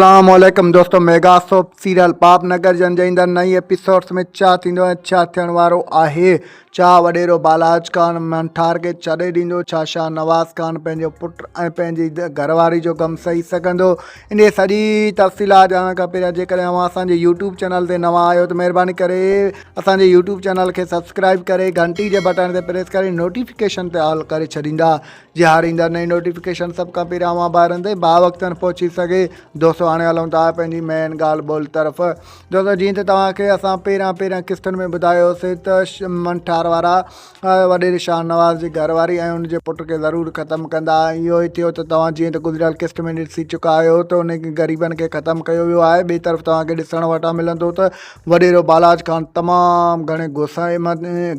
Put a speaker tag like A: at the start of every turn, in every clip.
A: اسلام عليڪم دوستو ميگا سوپ سيريل پاپ نگر جن جي ايندڙ نئين ايپيسوڊس ۾ ڇا ٿيندو ۽ ڇا ٿيڻ وارو آهي ڇا وڏيرو بالاچ خان منٺار کي ڇڏي ڏيندو ڇا شاهه نواز خان پنهنجو پٽ ۽ پنهنجي گهر واري جو غم سهي سگهندو انهي سڄي تفصيلات ڄاڻڻ کان پهريان جيڪڏهن اوهان اسان جي يوٽيوب چينل تي نوان آهيو ته مهرباني ڪري اسان جي يوٽيوب چينل کي سبسڪرائب ڪري گهنٽي جي بٽڻ تي پريس ڪري نوٽيفڪيشن تي آل ڪري ڇڏيندا جهار ايندڙ نئين نوٽيفڪيشن سڀ کان پهريان اوهان ٻارن تائين باوقتن پهچي سگهي. دوستو هاڻي هلون ٿا پنهنجي مين ڳالهه ٻولهه طرف. دوستو جيئن ته توهان کي اسان پهريان پهريان قسطن ۾ ٻڌايو هوسي ته منٺار وارا وڏيري شاهنواز جي گهر واري ۽ ان جي پٽ کي ضرور ختم ڪندا ۽ اهو ئي ٿيو ته توهان جيئن ته گذريل قسط ۾ ڏسي چڪا آهيو ته ان غريبن کي ختم ڪيو ويو آهي ٻئي طرف توهان کي ڏسڻ وٽان ملندو ته وڏيرو بالاچ خان تمام گهڻي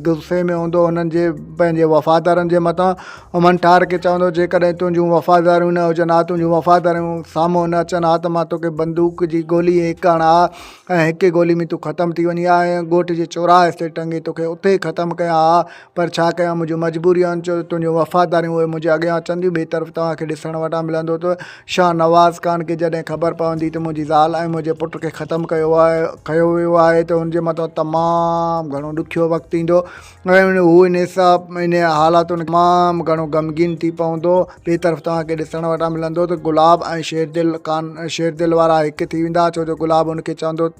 A: غصي ۾ هوندو هنن جي پنهنجي وفادارن جي مٿان امن ٺار کي چوندو جيڪڏهن تنهنجون وفاداريون نه هجن ها تنهنجون وفاداريون سامهون نه اچن ها ته مان توکي بندوق جي گولي هڪ هڻان ها ۽ هڪ ئي گولي ۾ تون ختم ٿي وڃين ها ۽ ڳوٺ جي چوراهي تي ٽنگي توکي اتي ئي ختم ڪيان ها پر ڇا ڪيان منهنجون مجبوريون آهن جو تنهنجون وفاداريون اهي منهنجي اڳيان اچن ٿيون ٻئي طرف توهان کي ڏسڻ وٽان ملندو ته شاهنواز خان کي جڏهن خبر پوندي ته منهنجي زال ۽ منهنجي پٽ کي ختم ڪيو آهي ڪيو ويو آهي ته هن جي مٿان تمام گهڻو ڏکيو وقت ايندو ۽ هو ان حساب ان حالاتن تمام گهڻو غمگين ٿي پوندو ٻئي طرف توهان کي ڏسڻ وٽان ملندو ته گلاب ۽ شيردل خان شيردل وارا هڪ ٿي ويندا ڇو جو گلاب هن کي چوندو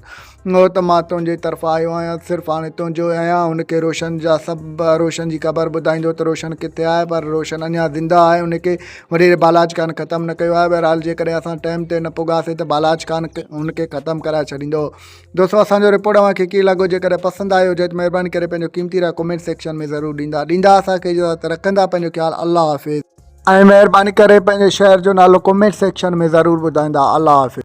A: هو ته مان تنهنجي طرف آيو آهيان، صرف هاڻي تنهنجو ئي آهيان. هن کي روشن جا سڀ روشن جي قبر ٻڌائيندو ته روشن ڪٿي آهي، پر روشن اڃا زنده آهي، ان کي وڏيري بالاچ خان ختم نه ڪيو آهي. بهرحال جيڪڏهن اسان ٽائيم تي نه پڳاسين ته بالاچ خان هن کي ختم ڪرائي ڇڏيندو. دوستو اسان جو رپورٽ اوهان کي ڪيئن لڳو جيڪڏهن پسند آيو هجي ته مهرباني ڪري پنهنجو قيمتي راء ڪمينٽ سيڪشن ۾ ضرور ڏيندا. ڏيندا اسان کي اجازت رکندا پنهنجو خيال الله حافظ. ۽ مهرباني ڪري پنهنجي شهر جو نالو ڪمينٽ سيڪشن ۾ ضرور ٻڌائيندا. الله حافظ.